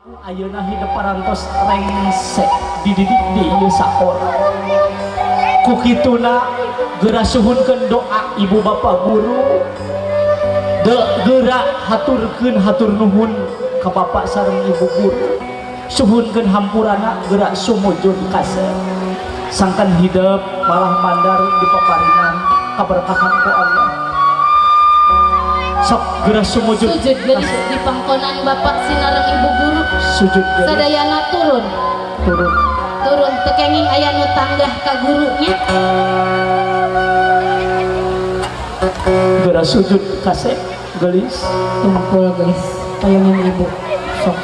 Ayeuna hidup parantos rengse dididik di ieu sakola. Ku kituna geura suhunkeun doa ibu bapak guru. Geura haturkeun hatur nuhun ka bapak sareng ibu guru. Suhunkeun hampurana geura sumujud kasep. Sangkan hidup malah mandar di paparinan kaberkahan ku Allah. Sok geura sumujud. Sujud geulis di pangkonan bapak sinareng ibu guru. Sujud geulis. Sadayana turun. Turun. Turun teu kenging aya nu tanggah ka gurunya. Geura sujud kasep geulis. Tumpul geulis payungan ibu. Sok.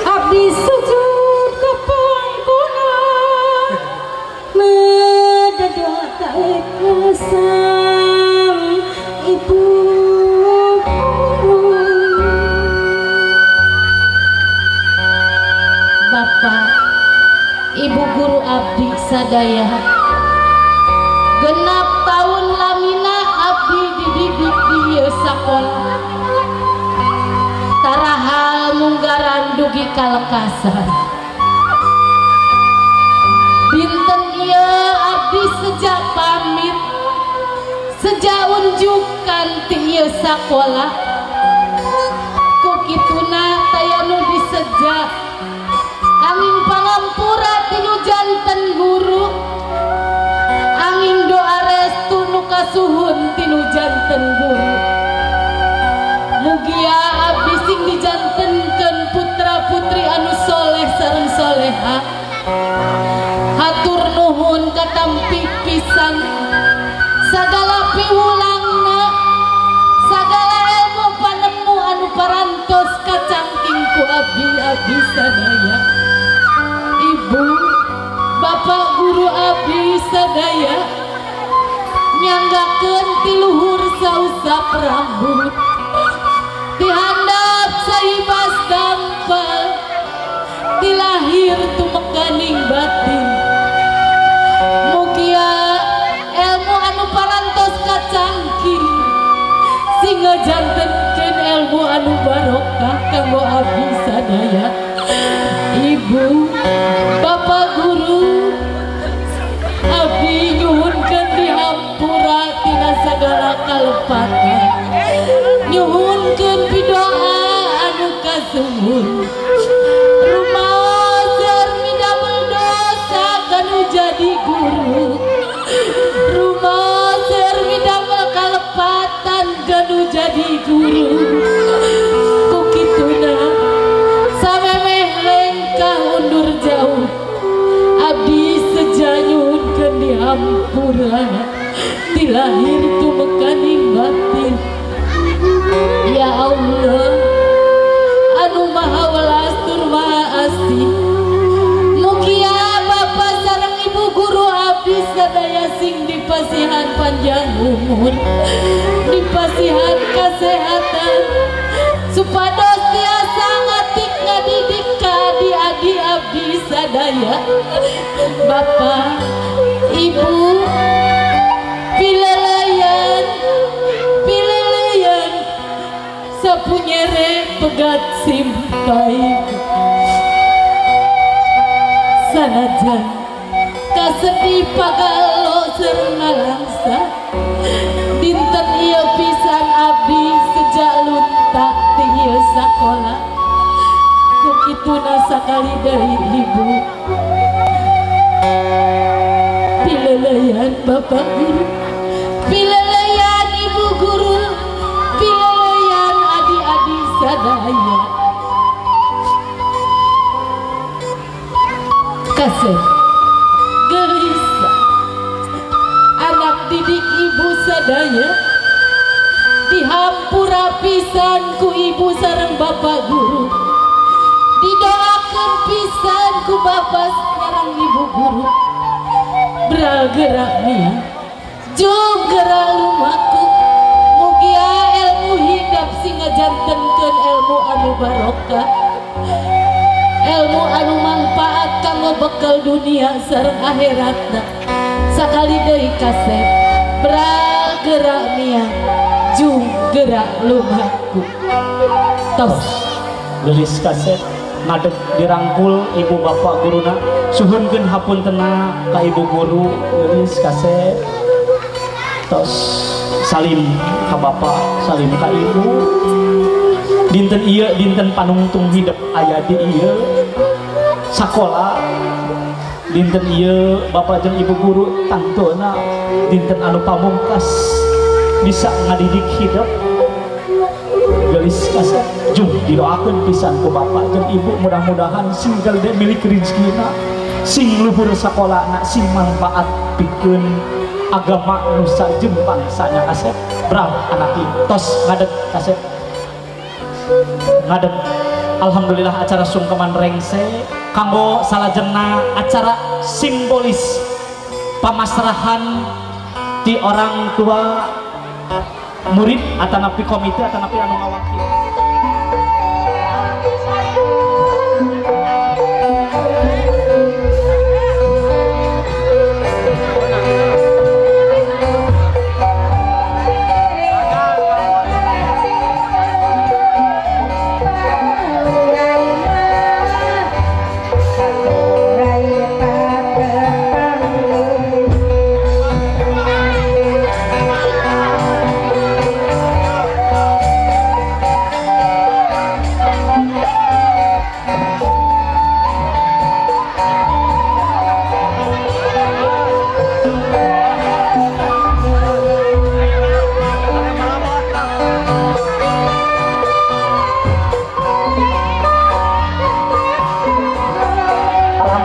Abdi sujud ka pangkonan medadoa kaikhlasan ibu guru. Bapak ibu guru abdi sadaya genap tahun lamina abdi dididik di ieu sakola tarahal munggaran dugi kalekasan. Dinten ieu abdi sejak pamit sejak unjukan ti ieu sakola ku kituna taya nu disejak angin pangampura tinu janten guru angin doa restu nu kasuhun tinu janten guru. Mugia abdi sing dijantenkeun putra putri anu soleh sareng soleha. Hatur nuhun katampi pisan sagala piwulangna sagala ilmu panemu anu parantos kacangking ku abdi-abdi sadaya. Ibu bapak guru abdi sadaya nyanggakeun ti luhur sausap rambut dihandap saibas dampal dilahir tumekaning batin. Mugia ilmu anu parantos kacangking sehingga jantenkeun ilmu anu barokah kanggo abdi sadaya. Ibu bapak guru abdi nyuhunkeun dihampura tina sagala kalepatan, nyuhunkeun pidoa anu kasuhun. Rumaoseur midamel dosa kanu jadi guru, rumaoseur midamel kalepatan kanu jadi guru. Ku kituna samemeh lengkah undur jauh abdi seja nyuhunkeun dihampura tilahir tumekaning batin. Ya Allah anu maha welas tur maha asih, mugia bapak sareng ibu guru abdi sadaya sing dipasihan panjang umur, dipasihan kesehatan, supados tiasa ngatik ngadidik ka adi-adi abdi sadaya. Bapak ibu pilelayan pilelayan sapunyere pegat simpai sanajan kasedih pagalo sareng nalangsa. Dinten ieu pisan abdi sejak lunta ti ieu sakola ku kituna sakali deui ibu pilelayan bapak guru, pilelayan ibu guru, pilelayan adik-adik sadaya. Kasih gelis anak didik ibu sadaya dihampura pisan ku ibu sareng bapak guru, didoakeun pisan ku bapak sareng ibu guru. Gerak mia jung gerak lumaku, mugia ilmu hidap sing ngajantenkeun ilmu anu barokah, ilmu anu manfaat kanggo bekal dunia sareng akhiratna. Sakali deui kasep bral gerak mia jung gerak lumaku. Tos. Geulis kasep ngadeg dirangkul ibu bapak guruna suhunkeun hapuntena ka ibu guru geulis kasep tos salim ka bapak salim ka ibu dinten ieu dinten panungtung hidep aya di ieu sakola dinten ieu bapak jeung ibu guru tangtuna dinten anu pamungkas bisa ngadidik hidup geulis kasep jung didoakeun pisan ku bapak jeung ibu mudah-mudahan sing gede milik rezekina sing luhur sakolana sing manfaat pikeun agama nusa jeung bangsanya kasep brah anak tos ngadeg kasep ngadeg. Alhamdulillah acara sungkeman rengse kanggo salajengna acara simbolis pamasrahan ti orang tua murid atanapi komite atanapi anu ngawakil.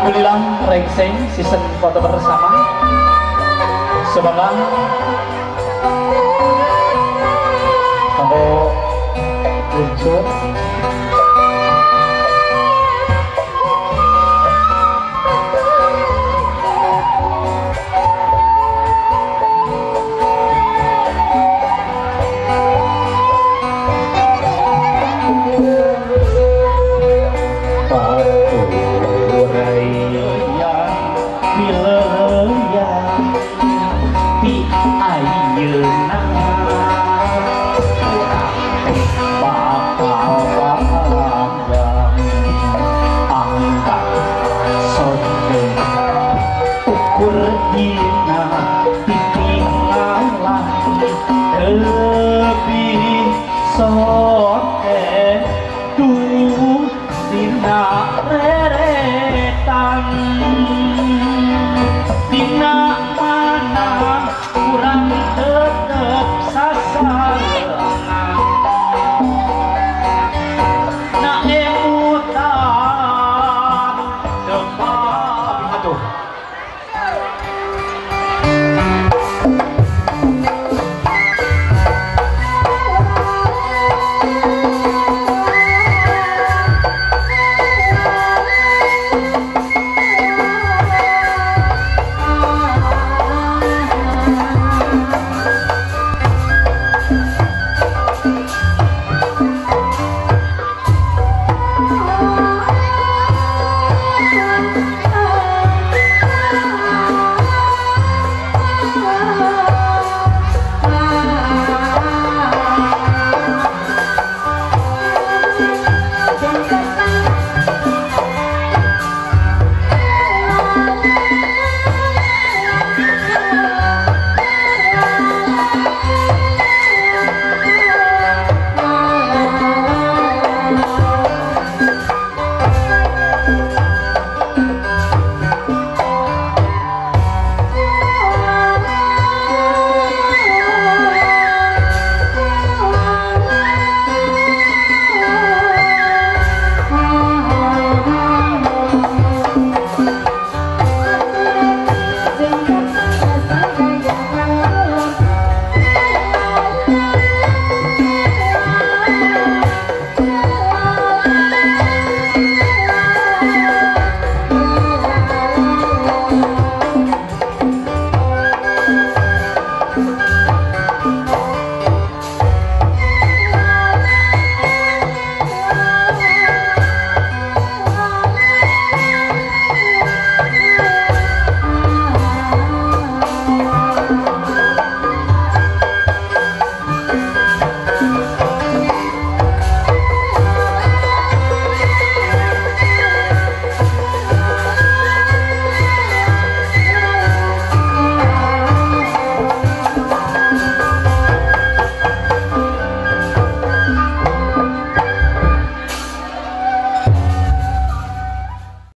Alhamdulillah rengseng season foto bersama. Semoga kamu lucu.